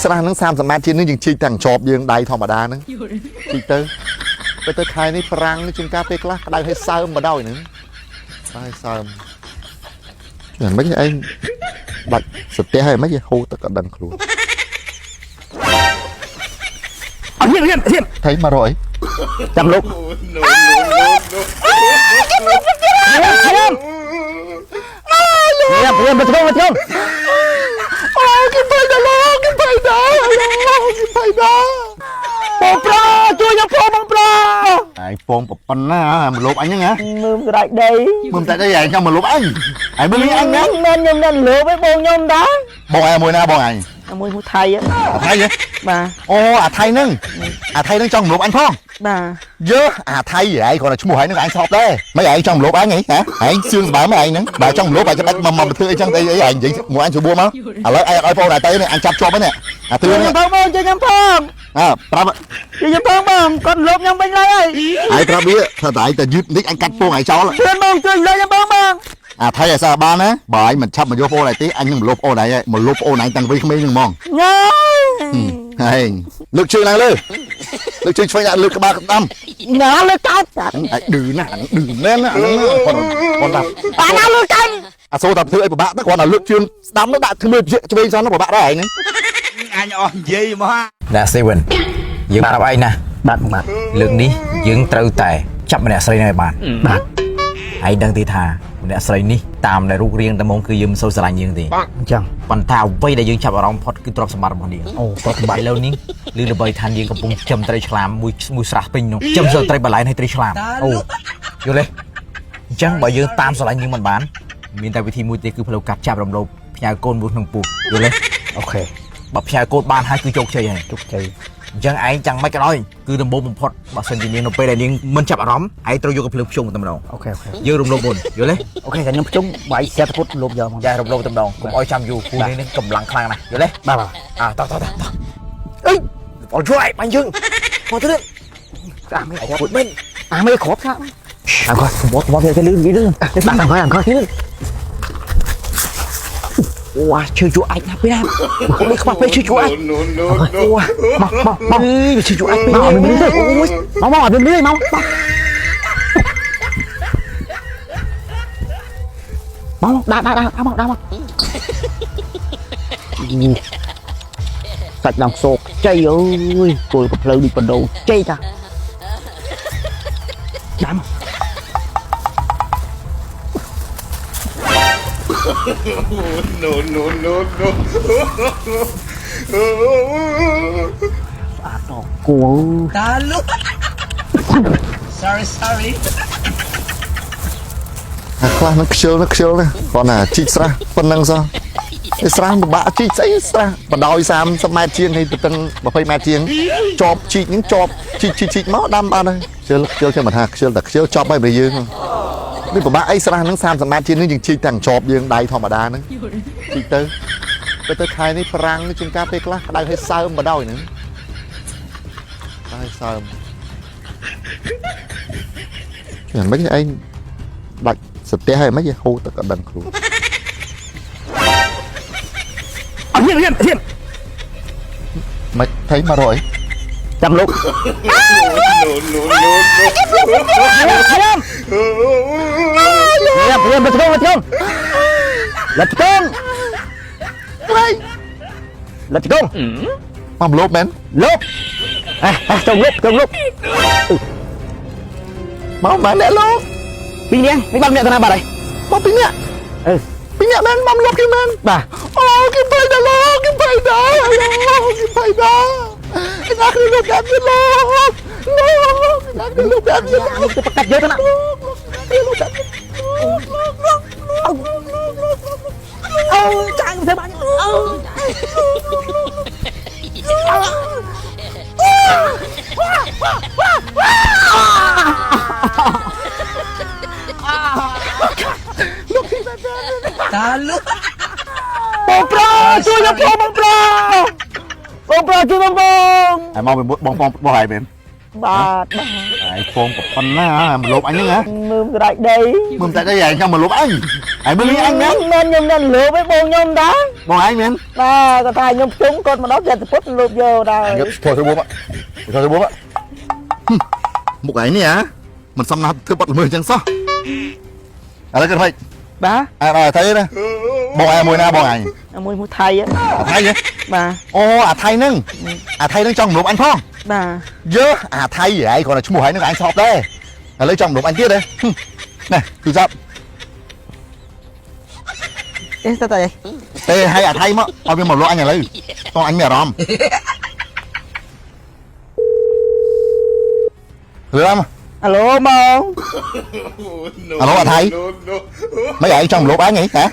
ស្រះហ្នឹង30ម៉ែត្រជាងហ្នឹងយើងជីកតែជាប់យើងដៃធម្មតាហ្នឹងជីកទៅទៅទៅខែនេះប្រាំងជាងការពេលខ្លះក្តៅឲ្យសើមបដ ாய் ហ្នឹងក្តៅឲ្យសើមចាំមិនឯងបាច់សទះហើយមិនហូរទឹកក៏ដឹងខ្លួន អត់ហ៊ានហ៊ានហ៊ាន ថៃមករកអី ចាំលោកហ៊ានហ៊ានហ៊ានមកជុំមកជុំ អូគេបៃដល់គេបៃដល់គេបៃដល់ បងប្រុសជួយខ្ញុំផងបងប្រុស ឯងពងប៉ុណ្ណាមកលោបអញហ្នឹងហ៎ មើលក្រាច់ដី មើលតែអីឯងចង់មកលោបអញឯងមើលអញណា មិនខ្ញុំមិនលោបឯងបងខ្ញុំតា បងឯងមួយណាបងឯង មួយមួយថៃ អាថៃហ៎ បាទ អូអាថៃហ្នឹងអាថៃហ្នឹងចង់មលោបអញផង បាទ យើអាថៃឯងគ្រាន់តែឈ្មោះឯងហ្នឹងឯងស្អប់ដែរមិនឯងចង់មលោបអញហីហ៎ឯងសឿងស្បើមឯងហ្នឹងបើចង់មលោបឯងច្បាច់មកធ្វើអីចឹងអីអីឯងនិយាយមួយអញជួបមកឥឡូវឯងឲ្យបងឯងទៅនេះអញចាប់ជាប់ហ្នឹងអាទឿ ជួយ នេះ ខ្ញុំផងបងជួយខ្ញុំផង អើប្រាប់ ជួយខ្ញុំផងបងគាត់លោបខ្ញុំវិញឡើយហើយ ឯងប្រាប់វាថាតែឯងតែយឺតបន្តិចអញកាត់ពងឯងចោល ជឿនបងជួយលើខ្ញុំផងបង អាថៃឲ្យសារបានណាបើឯងមិនឆាប់មកយកបងឯងទេអញនឹងមលោបអូនឯងមកលោបអូនឯងតាំងវ័យក្មេងហ្នឹងហ្មង ញ៉យ ហែងលើកជើងឡើងលើលើកជើងឆ្វេងដាក់លើក្បាលស្ដាំ ណាលើកោត ឯងឌឺណាស់អាហ្នឹងឌឺមែនណាអាហ្នឹងគាត់គាត់ថា បាណាលើកោត អាសូរតែធ្វើអីពិបាកទៅគ្រាន់តែលើកជើងស្ដាំនោះដាក់ធ្វើឆ្វេងសោះនោះពិបាកដែរឯងហ្នឹង អញអស់និយាយមក អ្នក Steven យើងប្រាប់ឯងណា បាទបាទ លើកនេះយើងត្រូវតែចាប់ម្នាក់ស្រីនេះឲ្យបាន បាទ ឯងដឹងទេថាម្នាក់ស្រីនេះតាមដែលរូបរាងតែមកគឺយើងមិនសូវស្រឡាញ់យើងទេ អញ្ចឹង ប៉ុន្តែអ្វីដែលយើងចាប់អារម្មណ៍ផុតគឺទ្រព្យសម្បត្តិរបស់នាង អូគាត់ ឥឡូវនេះឮល្បីថានាងកំពុងចិញ្ចឹមត្រីឆ្លាមមួយមួយស្រះពេញនោះចិញ្ចឹមត្រីបន្លែហើយត្រីឆ្លាមអូយល់ទេអញ្ចឹងបើយើងតាមស្រឡាញ់នាងមិនបានមានតែវិធីមួយទេគឺផ្លូវកាត់ចាប់រំលោភផ្ញើកូនមួយក្នុងពោះយល់ទេ OK បើផ្ញើកូនបានហើយគឺជោគជ័យហើយ ជោគជ័យ អញ្ចឹងឯងចាំមិនក៏ដោយគឺដំបូងបំផុតបើសិនជានាងនៅពេលដែលនាងមិនចាប់អារម្មណ៍ឯងត្រូវយកកំភ្លើងភ្ជង់តែម្ដង OK OK យើងរំលោភមុនយល់ទេ OK តែខ្ញុំភ្ជុំបាយស្រាប់ពុតលោបយកមក យ៉ារំលោភតែម្ដងកុំឲ្យចាំយូរពូនាងនឹងកម្លាំងខ្លាំងណាស់យល់ទេ បាទបាទ អាតោះតោះតោះតោះអីអត់ជួយឯងបាញ់យើងមកទៅ អាមេគ្រាប់ ពុតមែន អាមេគ្រាប់ថា អើគាត់បត់បត់ទៅលឿនលឿន បាទអង្គអង្គ វ៉ាឈឺជួអាចណាស់ពេលណានេះខ្វះពេលឈឺជួអាច no no no វ៉ា មកមកមក អើយឈឺជួអាចពេល មកអត់មានទេមកមកអត់មានទេមកមកមកដាក់ដាក់ដាក់មកដាក់មកសាច់ឡើងសោកចៃអើយគល់កផ្លូវដូចបដោចៃតាដាក់មក no no no no ស្អាតដល់គួរ តាលុ sorry sorry អាខ្លះហ្នឹងខ្ជិលណាស់ខ្ជិលណាស់គ្រាន់តែជីកស្រះប៉ុណ្ណឹងសោះឯស្រះពិបាកជីកស្អីស្រះបដោយ30ម៉ែត្រជាងហើយទៅតឹង20ម៉ែត្រជាងជាប់ជីកហ្នឹងជាប់ជីកជីកជីកមកដាំបានហើយខ្ជិលខ្ជិលខ្ញុំមិនថាខ្ជិលតែខ្ជិលចប់ហើយបើយើងនេះពិបាកអីស្រះហ្នឹង30ម៉ែត្រជាងហ្នឹងយើងជីកតែជាប់យើងដៃធម្មតាហ្នឹងជីកទៅទៅទៅខែនេះប្រាំងជាងការពេលខ្លះក្តៅឲ្យសើមបដោយហ្នឹងក្តៅឲ្យសើមយ៉ាងម៉េចឯង ដាច់សទះហើយមិនហូរទឹកក៏ដឹងខ្លួន អត់ហ៊ានហ៊ានហ៊ាន មិនថៃមករកអី ចាំលោក no no no ហ៊ានហ៊ានហ៊ានមកជុំមកជុំលត់ជុំ ក្រែង លត់ជុំ មកម្លោបមែន លុបអះចុងលុបចុងលុប មកមែនអ្នកលោក ពីរនាក់នេះបានម្នាក់ទៅណាបាត់ហើយ មកពីរនាក់ អឺ ពីរនាក់មែនមកម្លោបគេមែន បាទ អូគេបៃដល់លោកគេបៃដល់គេបៃដល់ឯណាគ្នាលោកបែបនេះលោកលោកណាគ្នាលោកបែបនេះ នេះទៅប្រកាច់យកទៅណា លោកបែបនេះ អូចាញ់ទៅបានអូ តាលុ បងប្រុសជួយខ្ញុំផងបងប្រុសបងប្រុសជួយបងបង ហើយមកពីបងបងបងហើយមែន បាទបាទ ឯងពងប៉ុណ្ណាមកលោបអញហ្នឹងហ៎ មើលក្រាច់ដី មើលតែអីឯងចង់មកលោបអញឯងមើលអញណា មិនខ្ញុំមិនលោបឯងបងខ្ញុំតា បងឯងមែន បាទគាត់ថាខ្ញុំភ្ជុំគាត់មកដល់ចិត្តពុតលោបយកដែរ ងើបធ្វើទៅមកធ្វើទៅមកមុខឯងនេះហ៎មិនសមណាស់ធ្វើបាត់ល្មើសអញ្ចឹងសោះឥឡូវគិតម៉េច បាទ អើដល់ថៃណាបងឯងមួយណាបងឯង មួយមួយថៃ អាថៃហ៎ បាទ អូអាថៃហ្នឹងអាថៃហ្នឹងចង់មលោបអញផង បាទ យើអាថៃឯងគ្រាន់តែឈ្មោះឯងហ្នឹងអញសប់ដែរឥឡូវចង់មលោបអញទៀតហ៎ណែទូរស័ព្ទ អេតតែ ទេឲ្យអាថៃមកឲ្យវាមកលក់អញឥឡូវតោះអញមានអារម្មណ៍រឿង អាឡូបង អាឡូអាថៃមិនឯងចង់មលោបអញហីហ៎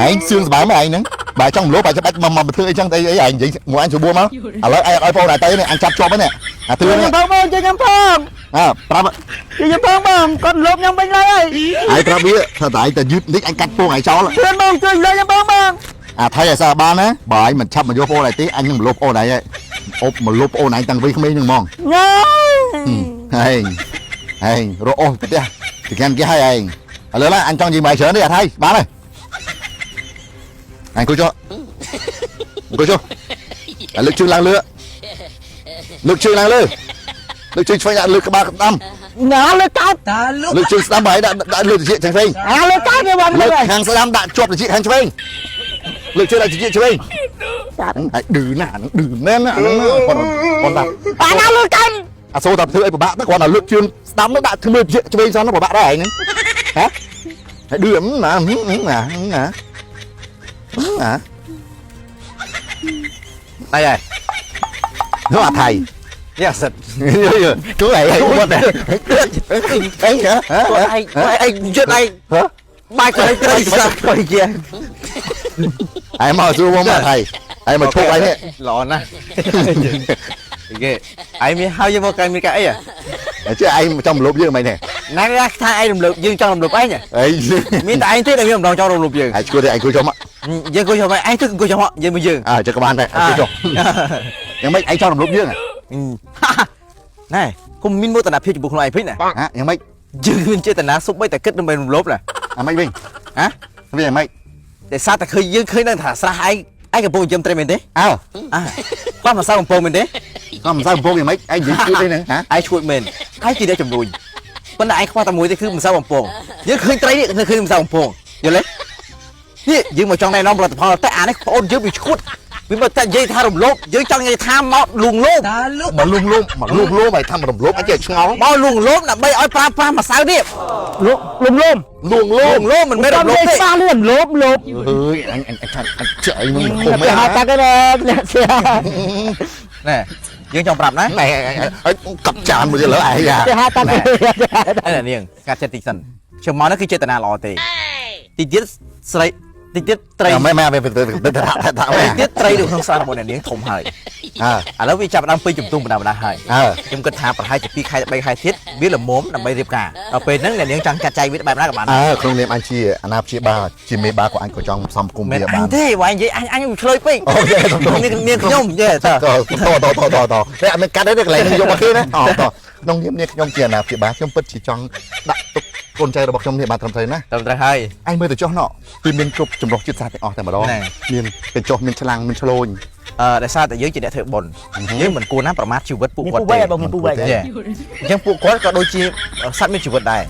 ឯងសឿងសប្បាយមកឯងហ្នឹងបើចង់មលោបបើចាំបាច់មកធ្វើអីចឹងអីអីឯងនិយាយមួយអញស្រួលមកឥឡូវឯងឲ្យបងដែរទៅនេះអញចាប់ជាប់ហ្នឹងអាទឿ ជួយ នេះ ខ្ញុំផងបងជួយខ្ញុំផង អើប្រាប់ ជួយខ្ញុំផងបងគាត់លោបខ្ញុំវិញឡើយហើយ ឯងប្រាប់វាថាតែឯងតែយឺតតិចអញកាត់ពងឯងចោល ជឿនបងជួយលើខ្ញុំបងបង អាថៃឲ្យសារបានណាបើឯងមិនឆាប់មកយកបងដែរទេអញនឹងមលោបអូនឯងហើយអប់មលោបអូនឯងតាំងវ័យក្មេងហ្នឹងហ្មង ញ៉ា ហេងហេងរកអូសផ្ទះទៅកាន់គេឲ្យឯងឥឡូវឡើងអញចង់និយាយមកច្រើនទេអាថៃបានហើយអញគួយចុះអង្គុយចុះឲ្យលើកជើងឡើងលើលើកជើងឡើងលើលើកជើងឆ្វេងដាក់លើក្បាលស្ដាំ ណាលើកោត តាលុក លើកជើងស្ដាំហើយដាក់ដាក់លើត្រចៀកខាងឆ្វេង អាលើកោតគេបង លើក លើ ខាងស្ដាំដាក់ជាប់ត្រចៀកខាងឆ្វេងលើកជើងដាក់ត្រចៀកឆ្វេងហើយឌឺណាស់ហ្នឹងឌឺមែនណាអាហ្នឹងគាត់គាត់ដាក់ អាណាលើកោត អាសូរតែធ្វើអីពិបាកទៅគ្រាន់តែលើកជើងស្ដាំនោះដាក់ធ្វើជាឆ្វេងសោះនោះពិបាកដែរឯងហ្នឹងហ៎ហើយឌឺណាណាណាណា អីហើយ នោះអាថៃ យ៉ាសិត ជួយឯងគាត់ដែរអីហ៎ ឯងឯងជិតឯង ហ៎ បាយត្រីត្រីសាក់ត្រីជា ឯងមកសួរមកអាថៃឯងមកឈប់ឯងនេះ ល្អណាស់គេឯងមានហើយយកមកកាន់មានកាអី chứឯងចង់រំលោភយើងមិនទេ ណាគេថាឯងរំលោភយើងចង់រំលោភឯង អី មានតែឯងទេដែលមានបំណងចង់រំលោភយើង ឯងឈួតទេឯងគួយចុះមក យើងគួយចុះមកឯងទៅគួយចុះមកយើងមកយើង អើចឹងក៏បានដែរឯងគួយចុះយ៉ាងម៉េចឯងចង់រំលោភយើង ណែគុំមានមោទនភាពចំពោះខ្លួនឯងពេកណា ហ៎យ៉ាងម៉េច យើងមានចេតនាសុបបីតែគិតដើម្បីរំលោភណា អាម៉េចវិញ ហ៎ វិញអាម៉េច តែសារតែឃើញយើងឃើញដឹងថាស្រះឯងឯងកំពុងចិញ្ចឹមត្រីមែនទេ អើ អើគាត់មិនសៅកំពងមែនទេ ក៏មិនសូវកំពុងយ៉ាងម៉េចឯងនិយាយឈួតទេហ្នឹងហ៎ ឯងឈួតមែនឯងជាអ្នកជំនួញប៉ុន្តែឯងខ្វះតែមួយទេគឺម្សៅបំពងយើងឃើញត្រីនេះឃើញម្សៅបំពងយល់ទេនេះយើងមកចង់ណែនាំផលិតផលតែអានេះបងអូនយើងវាឈួតវាមកតែនិយាយថារំលោភយើងចង់និយាយថាមកលួងលោម តាលុក មកលួងលោមមកលួងលោមឲ្យថាមករំលោភអញចេះឆ្ងល់ មកលួងលោមដើម្បីឲ្យប្រើប្រាស់ម្សៅនេះ លំលំ លួងលោម លួងលោមមិនមែនរំលោភទេ ច្បាស់លឿនលោបលោប អើយអញអញអញខាត់អញចេះអីมึងខំ ទៅហៅតាគេណាអ្នកស្រា ណែយើងចង់ប្រាប់ណា ណែអញកាប់ចានមួយទៀតលើឯងយ៉ា ទៅហៅតាគេ ណែនាងកាត់ចិត្តតិចសិនខ្ញុំមកនេះគឺចេតនាល្អទេតិចទៀតស្រីតិចទៀតត្រី មិនមិនមិនទៅថាថា តិចទៀតត្រីនៅក្នុងស្រះរបស់អ្នកនាងធំហើយ អើ ឥឡូវវាចាប់ផ្ដើមពេញជំទង់បណ្ដាបណ្ដាហើយ អើ ខ្ញុំគិតថាប្រហែលជា2ខែ3ខែទៀតវាល្មមដើម្បីរៀបការដល់ពេលហ្នឹងអ្នកនាងចង់ចាត់ចែងវាបែបណាក៏បាន អើក្នុងនាមអញជាអាណាព្យាបាលជាមេបាក៏អញក៏ចង់សំគុំ មិន វាបាន អញទេបើអញនិយាយអញអញឆ្លើយពេក អូខេត នាងនាងខ្ញុំយេត តតតតតតែអត់មានកាត់ទេកន្លែងនេះយកមកគេណាអូតក្នុងនាមនេះខ្ញុំជាអាណាព្យាបាលខ្ញុំពិតជាចង់ដាក់ទុកកូនចៅរបស់ខ្ញុំនេះបានត្រឹមត្រូវណា ត្រឹមត្រូវហើយ អញមើលទៅចុះណោគឺមានគ្រប់ចម្រុះជាតិសាសន៍ទាំងអស់តែម្ដងមានកញ្ចុះមានឆ្លាំងមានឆ្លូញ អឺដោយសារតែយើងជាអ្នកធ្វើបុណ្យយើងមិនគួរណាប្រមាថជីវិតពួកគាត់ទេ មានពូវែកបងមានពូវែក យេអញ្ចឹងពួកគាត់ក៏ដូចជាសត្វមានជីវិតដែរ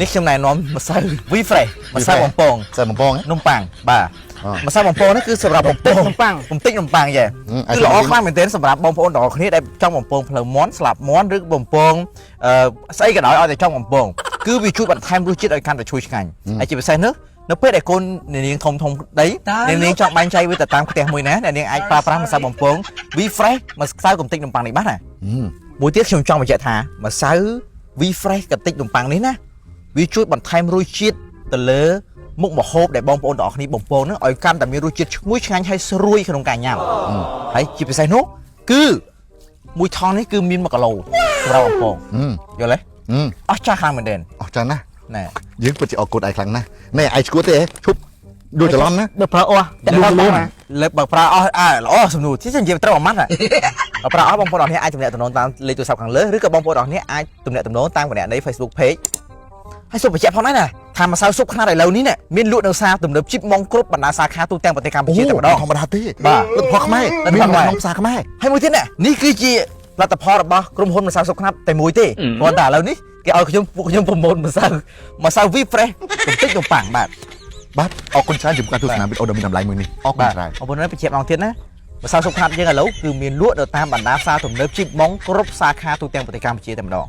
នេះខ្ញុំណែនាំម្សៅ V Fresh ម្សៅបំពង សើបំពង នំប៉័ងបាទម្សៅបំពងនេះគឺសម្រាប់បំពង នំប៉័ង បំតិចនំប៉័ងយេគឺល្អខ្លាំងមែនទែនសម្រាប់បងប្អូនទាំងអស់គ្នាដែលចង់បំពងផ្លូវមាន់ស្លាប់មាន់ឬបំពងអឺស្អីក៏ដោយឲ្យតែចង់បំពងគឺវាជួយបន្ថែមរសជាតិឲ្យកាន់តែឈ្ងុយឆ្ងាញ់ហើយជាពិសេសនោះនៅពេលដែលកូនអ្នកនាងធំធំដីអ្នកនាងចង់បែងចែកវាទៅតាមផ្ទះមួយណាអ្នកនាងអាចប្រើប្រាស់ម្សៅបំពង V Fresh ម្សៅកំតិចនំប៉័ងនេះបានណាមួយទៀតខ្ញុំចង់បញ្ជាក់ថាម្សៅ V Fresh កំតិចនំប៉័ងនេះណាវាជួយបន្ថែមរសជាតិទៅលើមុខម្ហូបដែលបងប្អូនទាំងអស់គ្នាបំពងហ្នឹងឲ្យកាន់តែមានរសជាតិឈ្ងុយឆ្ងាញ់ហើយស្រួយក្នុងការញ៉ាំហើយជាពិសេសនោះគឺមួយថង់នេះគឺមាន1គីឡូសម្រាប់បំពងយល់ទេអស្ចារ្យខ្លាំងមែនទែន អស់ចាស់ណាស់ ណែ យើងពិតជាអរគុណឯងខ្លាំងណាស់ណែឯងឈួតទេឈប់ យល់ច្រឡំណា បើប្រើអស់ លួងលោម លើបើប្រើអស់អើល្អសំណួរទីនិយាយត្រូវអាម៉ាត់ហ่ะបើប្រើអស់បងប្អូនអរគ្នាអាចទំនាក់ទំនងតាមលេខទូរស័ព្ទខាងលើឬក៏បងប្អូនអរគ្នាអាចទំនាក់ទំនងតាមគណនី Facebook Page ហើយសូមបញ្ជាក់ផងដែរណាថាម្សៅស៊ុបខ្នាតឥឡូវនេះណាមានលក់នៅផ្សារទំនើបជីបម៉ងគ្រប់បណ្ដាសាខាទូទាំងប្រទេសកម្ពុជាតែម្ដង ធម្មតាទេ បាទ លទ្ធផលខ្មែរ លទ្ធផលខ្មែរ មាននៅក្នុងផ្សារខ្មែរ ហើយមួយទៀតណានេះគឺជាលទ្ធផលរបស់ក្រុមហ៊ុនម្សៅស៊ុបខ្នាតតែមួយទេគ្រាន់តែឥឡូវនេះគេឲ្យខ្ញុំពួកខ្ញុំប្រមូលម្សៅម្សៅ V Fresh កំតិចនំប៉័ងបាទ បាទអរគុណច្រើនចំពោះការទស្សនាវីដេអូដ៏មានតម្លៃមួយនេះអរគុណ បាទ ច្រើន បងប្អូនបញ្ជាក់ម្ដងទៀតណាម្សៅស៊ុបខ្នាតយើងឥឡូវគឺមានលក់នៅតាមបណ្ដាផ្សារទំនើបជីបម៉ងគ្រប់សាខាទូទាំងប្រទេសកម្ពុជាតែម្ដង